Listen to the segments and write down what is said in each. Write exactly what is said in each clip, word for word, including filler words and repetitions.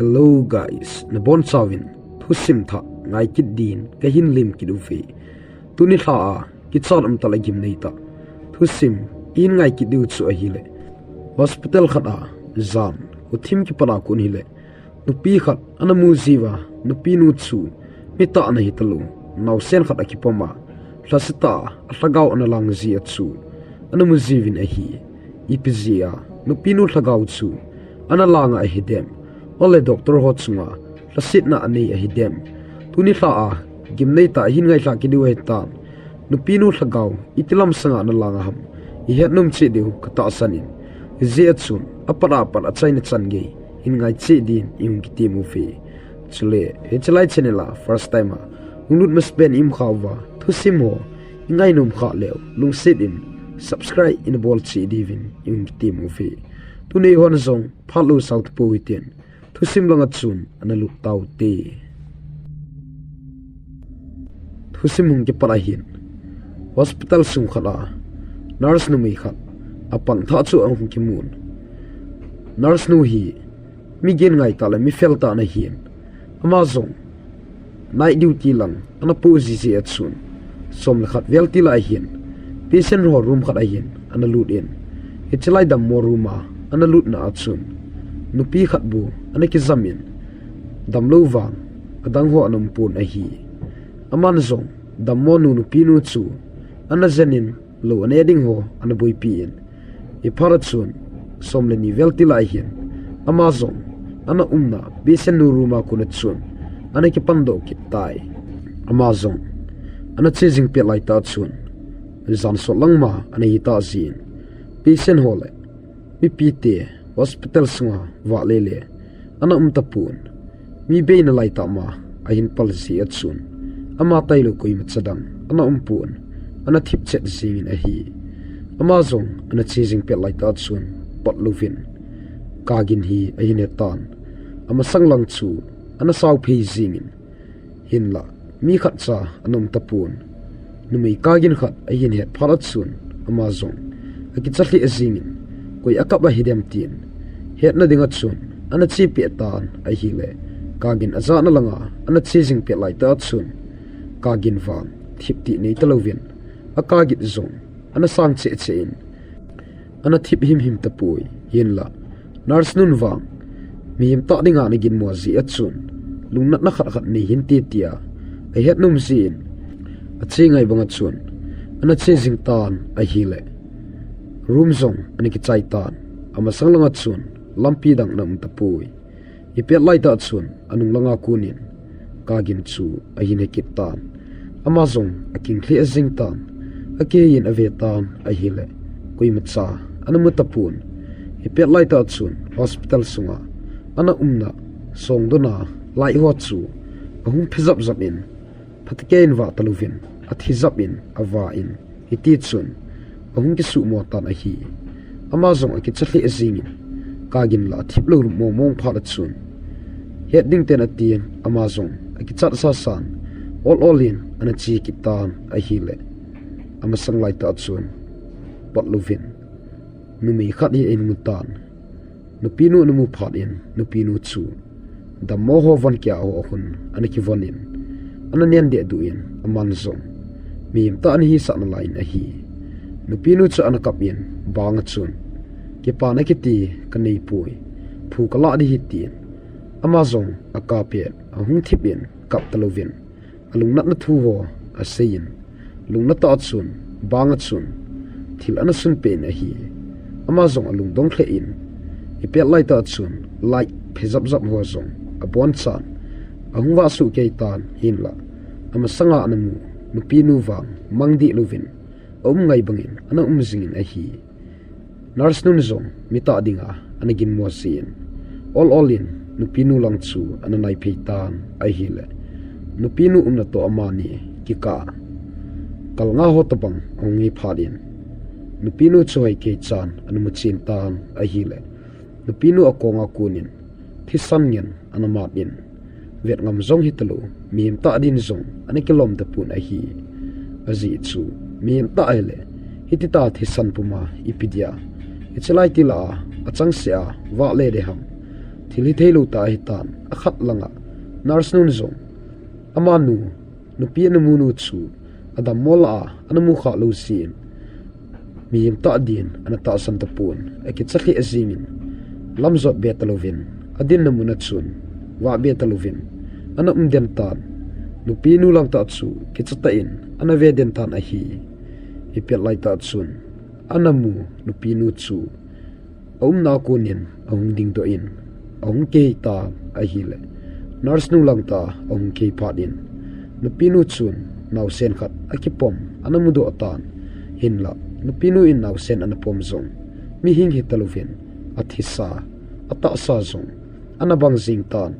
Hello guys, nabonchauvin thusim thah ngai kit din kahin lim kit uve. Tuni lha a kichat umtah le gimnei tah thusim ihin ngai kit diu chu ahile, hospital khat a jan khothim kipat a kon hile, nupi khat ana mu jiuva, nupinu chu mitah ana hitalou, naosen khat akipom a, lhasetah a lhagao ana lang jia chu ana mu jiuvin ahi. Ipi jeh a nupinu lhagao chu ana lang a ahidem, ole doctor ho chunga lhasetna anei ahidem? Tuni lha a gimnei tah ihin ngailhah kit diu ahitan. Nupinu lhagao iti lam sanga ana lang a ham, ihet nom cheh diu katahsan in, hijeh a chun apat apat achaina chan gei hin ngai cheh din ihung kitem uve. Chule hiche lai channel a first time a hung lut masapen ium khauva, thusim ho ingai nom khah leu lungset in subscribe ina bol cheh diuvin ihung kitem uve. Tuni hon jong phat lou sao tapou hitin, thusim langa chun ana lut taute. Thusim hung kipat ahin, hospital sung khat a nurse numei khat apang thah chu ahung kimun. Nurse nu hi mi gin ngai tah le mi fel tah ana hin, ama jong night duty lang ana poh jiji a chun, som le khat vel ti lai hin patient ho room khat ahin ana lut in, hiche lai dammo room a ana lutna a chun nupi khat bou ana kijam in, damlou vang adang ho ana um pon ahi. Aman jong dammo nu nupinu chu ana jen in, lou ane ding ho ana boipi in, hiphat a chun som le ni vel ti lai hin ama jong ana umna patient nu room a kon a chun ana kipan doh kit tai. Ama jong ana che jing pet lai tah chun, jan sot lang ma ana hi tah jin, patient ho le mipite hospital sunga vahle le ana um tapon. Mi beina lai tah ma ahin pal jia chun, ama tailou koima cha dang ana um pon, ana thip chet jingin ahi. Ama jong ana che jing pet lai tah chun, patlouvin kagin hi ahin he tan. Amasang lang chu ana sao phei jingin, hinlah mi khat cha ana um tapon. Numei kagin khat ahin het phat a chun, ama jong akicha lheh jingin, koi akap ahidem tin hetna dinga chun ana che peh tan ahile, kagin ajahna langa ana che jing pet lai tah a chun, kagin vang thip tih nei talouvin, akagit jong ana sang cheh cheh in, ana thip himhim tapoi. Hinlah nurse nun vang mihem tah dinga ana ginmo jia chun, lungnatna khat khat nei hinte tia ahet nom jin, ache ngai banga chun ana che jing tan ahile, room jong ana kichai tan. Amasang langa chun lampi dang ana um tapoi. Hipet lai tah chun anung langa konin kagin chu ahin he kit tan. Ama jong aking lheh jing tan. Akihei in ave tan ahile, koima cha ana mu tapon. Hipet lai tah chun hospital sunga ana umna songdona light ho chu ahung phe jap jap in, phatecha in vah talouvin, athi jap in avah in, hiti chun ahung kisuhmo tan ahi. Ama jong akicha lheh jingin, kagin lah athip lou mong mong phat a chun, het ding ten atin, ama jong akichat sasan, ol ol in ana che kit tan ahile, amasang lai tah a chun patlouvin numei khat hi ahin mu tan. Nupinu ana mu phat in, nupinu chu dammo ho von kia ho a khun ana kivon in, ana nen dehduh in, aman jong mihem tah ana hisah nalai in ahi. Nupinu chu ana kap in, bang a chun, kipana kiti kanei poi, phu kalah ding ahi tin, ama jong akap in, ahung thip in kap talouvin, alungnatna thu ho asei in, lungna tah a chun, bang a chun thil ana sun peh in ahi. Ama jong alungdong lheh in, hipet lai tah a chun light phe jap jap ho jong abonchan ahung vah suh kei tan, hinlah amasanga ana mu nupinu vang mang dih louvin, aum ngai bangin ana um jingin ahi. Nurse nun jong mi tah dinga ana ginmo jin, ol ol in nupinu lang chu ana naiphei tan ahile, nupinu umna toh amani kikah kal nga ho tabang ahung hi phat in, nupinu chu hoi kei chan ana mu chen tan ahile, nupinu akonga konin thisan ngen ana mat in, vet ngam jong hitalou, mihem tah din jong ana kilom tapon ahi. Ajeh chu mihem tah hile, hiti tah thisan puma ipi dia hiche lai ti lah a achangseh a vahle ding ham? thil hithei lou tah ahitan, akhat langa nurse nun jong amanu, nupi ana munu chu adammo lah a ana mukhah lou jeh in, mihem tah din ana tahsan tapon, akicha lheh jingin, lamjot be talouvin, adinna muna chun vah be talouvin ana umden tan. Nupinu langtah chu kichatah in ana veden tan ahi. Hipet laitah chun, anamu nupinu chu aumna a konin ahung dingdoh in, ahung kihei tan ahile, nurse nu langtah ahung kihei phat in, nupinu chun naosen khat akipom ana mudoh tan. Hinlah, nupinu in naosen ana pom jong mihing hitalouvin, athisa, atahsa jong ana bang jing tan.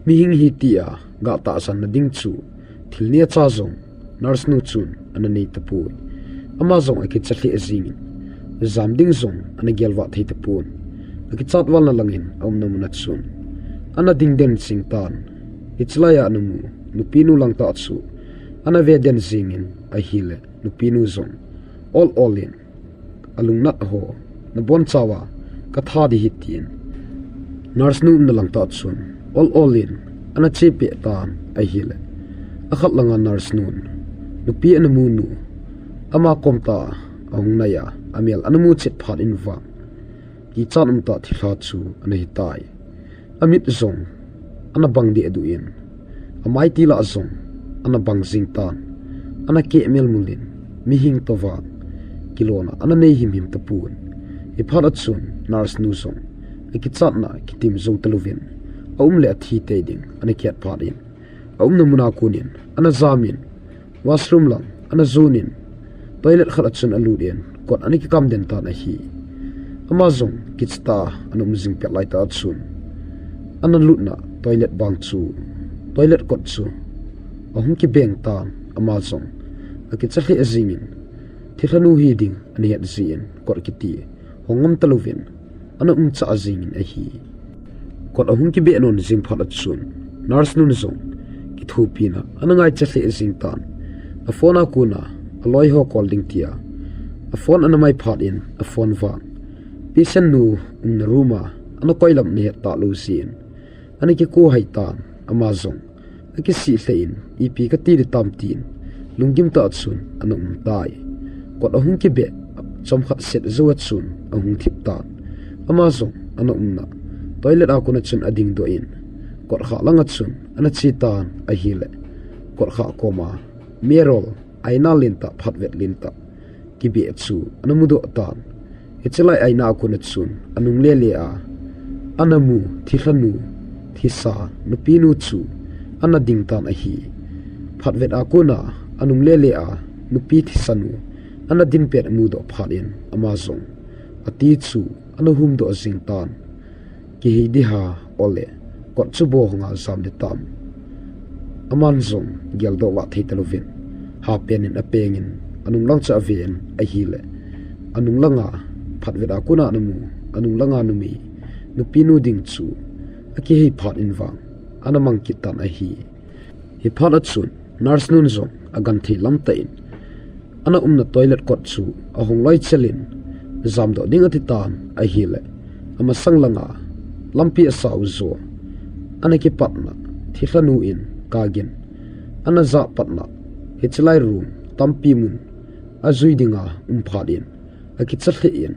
Mihing hi tia gah tahsanna ding chu thil neocha jong nurse nu chun ana nei tapoi. Ama jong akicha lheh jingin, jam ding jong ana gelvah thei tapon, akichat valna langin aumna muna chun ana dingden jing tan. Hichelai a anamu nupinu langtah chu ana veden jingin ahile, nupinu jong ol ol in, alungnat ho, nabonchauva katha ding ahi, tin nurse nu umna langtah chun ol ol in ana chepeh tan ahile, akhat langa nurse nun nupi ana munu ama kom tah a ahung nai a, amel ana muchet phat in vang, kichat umtah thilha chu ana hitai. Amit jong ana bang dehduh in, amai tilah jong ana bang jing tan. Ana keh melmul in, mihing toh vang kilona ana nei himhim tapon. Hiphat a chun nurse nu jong akichatna kitim jou talouvin, aum le athi tei ding ana kihet phat in, aumna muna konin ana jamin, washroom lang ana jonin, toilet khat a chun alut in, kot ana kikam den tan ahi. Ama jong kicha tah a ana um jing pet laitah a chun, ana lutna toilet bang chu, toilet kot chu ahung kibeng tan. Ama jong akicha lheh jingin, thilhanu hiding ana het jeh in, kot kiti hong ngam talouvin ana umcha jingin ahi. Kot ahung kibeh non jing phat a chun, nurse nun jong kithopina ana ngaicha lheh jing tan. A phone a kona aloi ho call ding tia a phone ana mai phat in, a phone vang, patient nu umna room a ana koi lam ana het talou jeh in, ana kiko hai tan. Ama jong akisih lheh in, ipi kati ding tam tin, lunggim tah a chun ana um tai. Kot ahung kibeh chomkhat set jou a chun ahung thip tan. Ama jong ana umna toilet a kona chun adingdoh in, kotkhah langa chun ana che tan ahile, kotkhah koma mirror, aina lentah, phatvet lentah kibeh chu ana mudoh tan. Hichelai aina a kona chun anung lele a, anamu thilhanu, thisa nupinu chu ana ding tan ahi. Phatvet a kona anung lele a, nupi thisanu ana din pet amudoh phat in, ama jong ati chu ana humdoh jing tan. Kihei ding ham, ole, kot chu bou hanga jam ding tam? Aman jong geldoh vah thei talouvin, hapen in apengin, anung lang chu aven ahile, anung langa phatvet a kona anamu, anung langa numei, nupinu ding chu akihei phat in vang, ana mang kit tan ahi. Hiphat a chun nurse nun jong agenthei lamtah in, ana umna toilet kot chu ahung loi chel in, jamdoh ding ati tan ahile, amasang langa lampi asao jo, ana kipatna thilhanu in kagin, ana jah patna hichelai room tampi mun ajui dinga um phat in, akicha lheh in,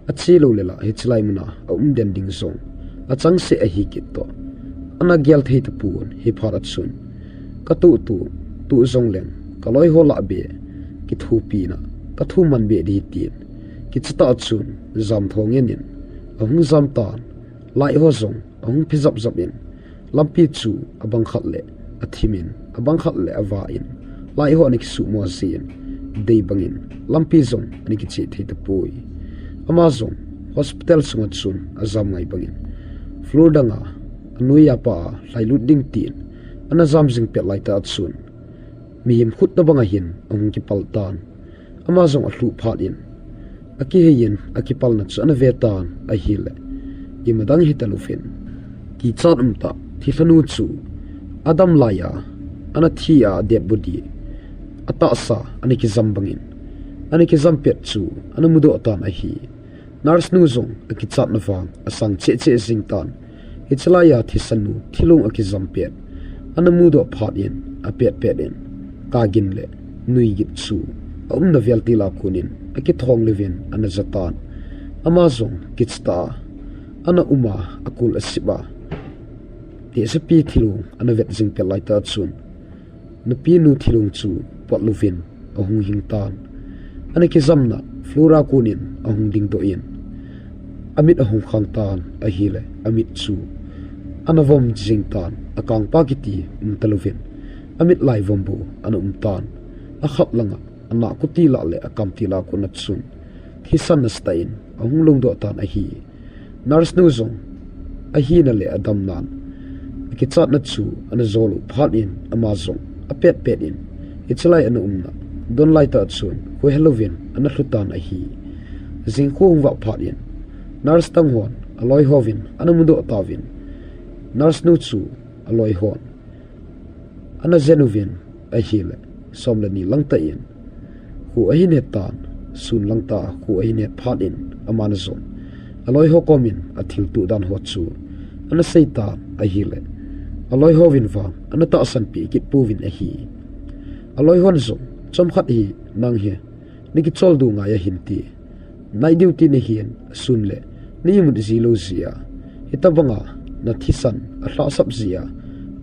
ache lou le lah hichelai muna aum den ding jong achangseh ahi kit toh, ana gel thei tapon. Hiphat a chun, katuh tuh, tuh jongleng kaloi ho lah be kithopina kathu man be ding ahi, tin kicha tah a chun jam thong ngen in ahung jam tan. Light ho jong ahung phe japjap in, lampi chu abang khat le athimin, abang khat le avah in, light ho ana kisuhmo jin, dei bangin lampi jong ana kicheh thei tapoi. Ama jong hospital sunga chun ajam ngai bangin, floor danga anoi a pah a lhailut ding tin ana jam jing pet laitah a chun, mihem khut tobang ahin ahung kipal tan. Ama jong alhuh phat in, akihei in akipalna chu ana ve tan ahile, imadang hitalouvin, kichat umtah thilhanu chu adam laiya, ana thi a dead body, atahsa ana kijam bangin, ana kijam pet chu ana mudoh tan ahi. Nurse nu jong akichatna vang asang cheh cheh jing tan. Hichelai a thisan nu thilong akijam pet ana mudoh phat in, apet pet in kagin le nuigin chu aumna vel tila konin akithong leuvin ana jatan. Ama jong kicha tah a ana um a, akul asip a, tehsepi thilong ana vet jing pet laitah chun nupinu thilong chu pot louvin ahung hing tan. Ana kijamna floor a konin ahung dingdoh in, amit ahung khang tan ahile, amit chu ana vom jing tan, akangpa kiti umta louvin, amit lai vom bou ana um tan. Akhat langa ana koti lah le akam tila kona chun thisan nasatah in ahung longdoh tan ahi. Nurse nu jong ahina le adamnan akichatna chu ana jol u phat in ama jong apet pet in hichelai ana umna don laitah chun khohe louvin ana lhu tan ahi. Jingkah hung vah phat in nurse dang hon aloi hovin ana mudoh tauvin, nurse nu chu aloi hon ana jen uvin ahile, som le ni langtah in kho ahin he tan. Sun langtah kho ahin het phat in aman jong aloi ho komin athilto dan ho chu ana sei tan ahile, aloi hovin vang ana tahsanpeh kit pouvin ahi. Aloi hon jong, chomkhat hi nang hi nakicholdo ngai ahin ti, night duty nahin, sun le na imut ji lou jeh a, hitobanga na thisan alhahsap jeh a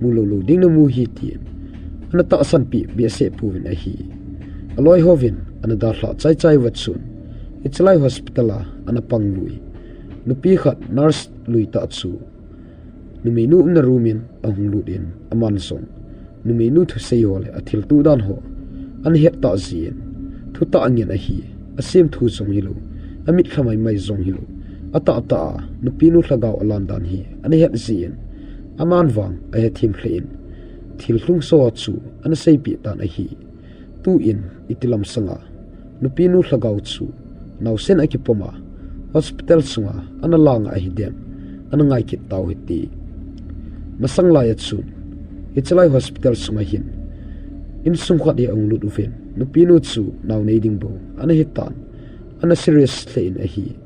mu lou lou ding namu hi, tin ana tahsanpeh behseh pouvin ahi. Aloi hovin ana dalhah chai chai uva chun, hichelai hospital a ana pang lui nupi khat nurse lui tah chu numeinu umna room in ahung lut in, aman jong numeinu thusei ho le athilto dan ho ana het tah jeh in, thutah angen ahi. Asemthu jong hilou, amitlha maimai jong hilou, atahtah a nupinu lhagao alan dan hi ana het jeh in, aman vang ahethem lheh in, thil lhungso chu ana seipeh tan ahi. Tuin iti lam sanga nupinu lhagao chu naosen akipom a hospital sunga ana langa ahidem, ana ngai kit tau hite. Masang lai a chun hichelai hospital sunga hin insung khat hi ahung lut uvin, nupinu chu nao nei ding bou ana hitan, ana serious lheh in ahi.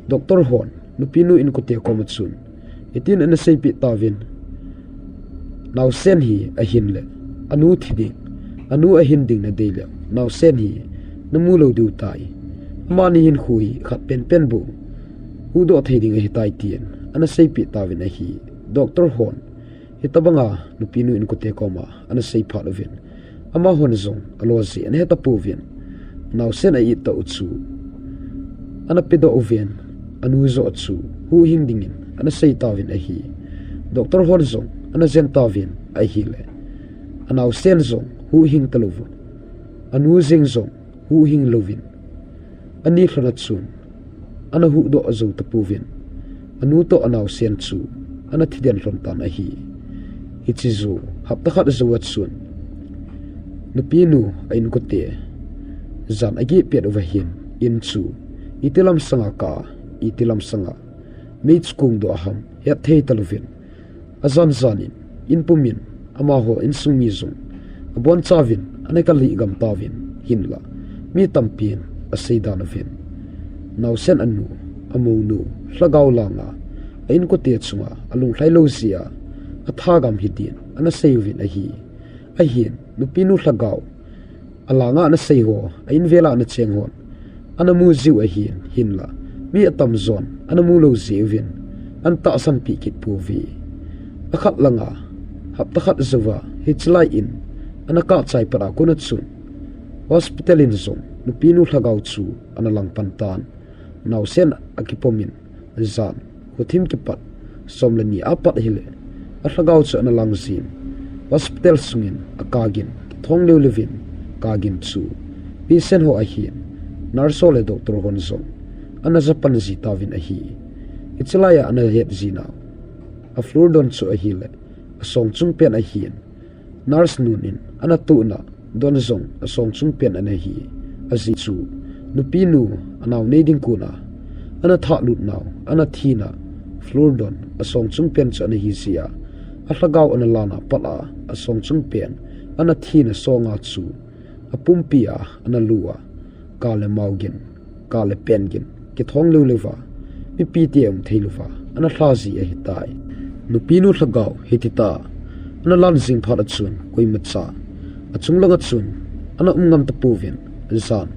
Doctor hon nupinu inkote koma chun hitin ana seipeh tauvin, naosen hi ahin le anu thi ding, anu ahin ding nadei le naosen hi namu lou diu tai. Amani hinkho hi khat penpen bou huhdoh thei ding ahitai, tin ana seipeh tauvin ahi. Doctor hon hitobanga nupinu inkote koma ana sei phat uvin, amahon jong alo jeh ana heta pouvin, naosen a-it tah u chu ana pedoh uvin, anu joh chu huhhing dingin ana sei tauvin ahi. Doctor hon jong ana jen tauvin ahile, anaosen jong huhhing talou vin, anu jeng jong huhhing louvin, ani lhon a chun ana huhdoh jou tapouvin, anu toh anaosen chu ana thiden lhon tan ahi. Hiche jou hapta khat jou a chun nupinu a inkote jan ageh pet uva hin, in chu iti lam sanga kah a, iti lam sanga mei chu kongdoh a ham hetthei talouvin, ajan jan in, in pumin amaho insung mi jong abonchauvin ana kalih gam tauvin, hinla mi tampin asei dan uvin, naosen anu, amounu lhagao langa a inkote chunga alunglhai lou jeh a athagam hi tin ana sei uvin ahi. Ahin nupinu lhagao alanga ana sei ho, a-in vela ana cheng hon ana mu jiu ahin, hinla mi atamjon ana mu lou jeh uvin ana tahsanpeh kit pouve. Akhat langa hapta khat jouva hichelai in ana kah chai pat a kona chun hospital in jong nupinu lhagao chu ana lang pan tan. Naosen akipom in jan khothim kipat som le ni apat hile, alhagao chu ana lang jin, hospital sungin akagin kithong leu leuvin, kagin chu patient ho ahin, nurse ho le doctor hon jong ana japan ji tauvin ahi. Hichelai a ana het jinau, a floor don chu ahile, asong chung pen ahin, nurse nun in ana tohna don jong asong chung pen ana hi. Ajeh chu nupinu anao nei ding kona ana thahlut nau, ana thina floor don asong chung pen chu ana hi jeh a, alhagao ana lan a pat a asong chung pen ana thina songa chu apumpi a ana lu a, kah le mao gin, kah le pen gin kithong leu leuva, mipite um thei louva ana lha ji ahitai. Nupinu lhagao hiti ta ana lan jing phat a chun koimacha achung langa chun ana um ngam tapouvin, jan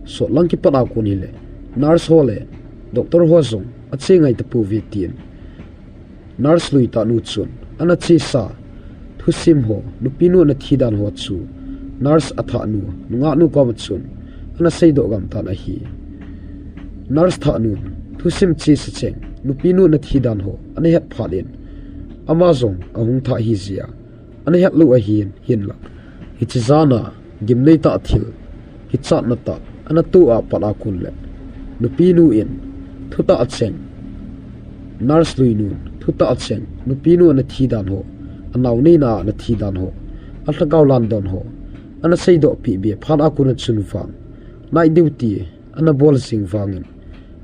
sot lang kipat a kon hile nurse ho le doctor ho jong ache ngai tapouve tin, nurse lui tah nu chun ana chesa thusim ho, nupinu ana thi dan ho chu nurse athah nu, nungah nu koma chun ana seidoh gam tan ahi. Nurse thah nun thusim chesa cheng nupinu ana thi dan ho ana het phat in, ama jong ahung thah ahi jeh a ana het lou ahin, hinla hiche jan a gimnei tah thil kichatna tah ana toh a pat a kon le nupinu in thutah cheng, nurse lui nun thutah cheng nupinu ana thi dan ho, anao neina a ana thi dan ho, alhagao lan dan ho ana seidoh peh be phat a kon a chun vang night duty ana bol jing vangin,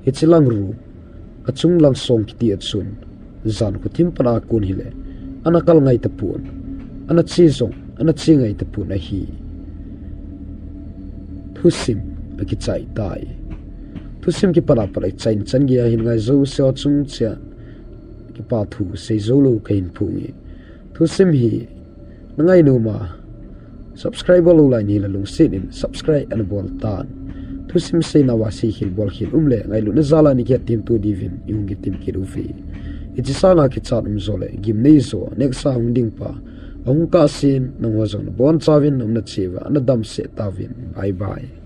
hiche lang room achung lang song kiti a chun jan khothim pat a kon hile ana kal ngai tapon, ana che jong ana che ngai tapon ahi. Thusim akichai tai. Thusim kipat a pat a kichai chan gei a hin ngai jouse ho chung cheh a kipa thu sei jou lou kahin phong e. Thusim hi na ngai nom a, subscribe bol lou lai nahile lungset in subscribe ana bol tan. Thusim seina uva seikhel bolkhel um le ngailutna jal a na kihethem to diuvin ihung kitem kit uve. Hiche sanga kichat um jo le gimnei jo next a hung ding pa ahung kah sen, nangho jong nabonchauvin na umna cheh uva na damsel tauvin. Bye bye.